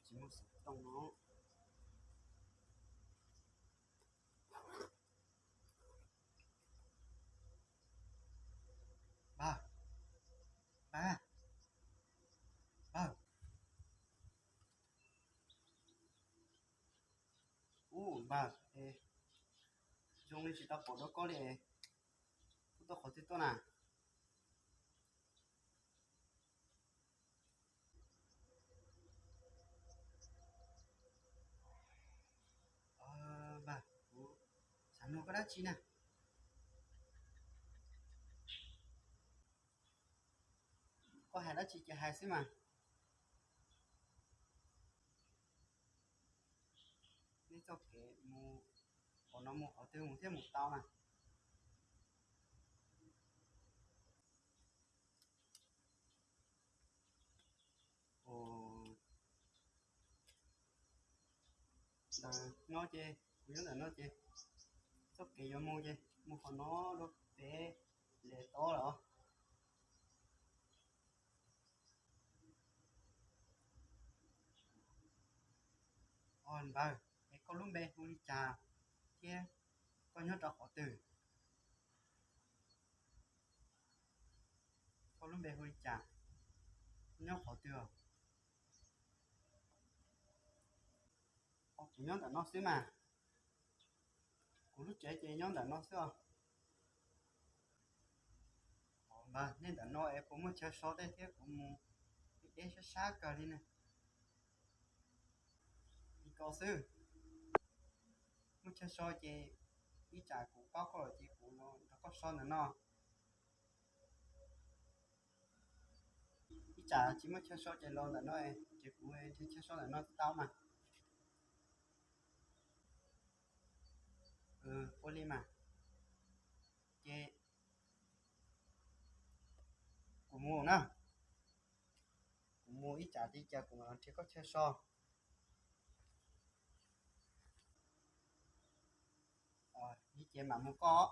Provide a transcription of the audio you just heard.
Tsis muaj xov tooj no. Npawg, npawg, npawg. Ub, npawg, es zoo li tsis tau pom dua koj li es, koj tuaj qhov twg tuaj na? Npawg, kuv xav nug koj dab tsi na. Koj hais dab tsi ces hais xwb mas. Nej txoj kev mus qhov no mus qhov twg mus thiaj mus tau na? Ua, ntawm no ces, kuv nyob ntawm no ces, txoj kev yuav mus ces mus qhov no rau pem lem tod los. Ua, npawg, es koj lub npe hu li cas thiab koj nyob rau qhov twg? Koj lub npe hu li cas, nyob qhov twg? Kuv nyob ntawm no xwb mas. Kuv lub tsev ces nyob ntawm no xwb os. Npawg, nej ntawm no es puas muaj chaw so tej thiab, kuv mus ib deb sab sab kawg li ne. Li ko xwb, muaj chaw so ces ib tsam kuv paub koj lawm ces kuv nrog koj so ntawm no. Ib tsam tsis muaj chaw so ces los ntawm no, ces kuv nrhiav chaw so ntawm no tsis tau mas. Ua li mas, ces kuv mus na, kuv mus ib tsam li cas kuv mam los nrhiav koj chaw so. Ib ces mam mus koj.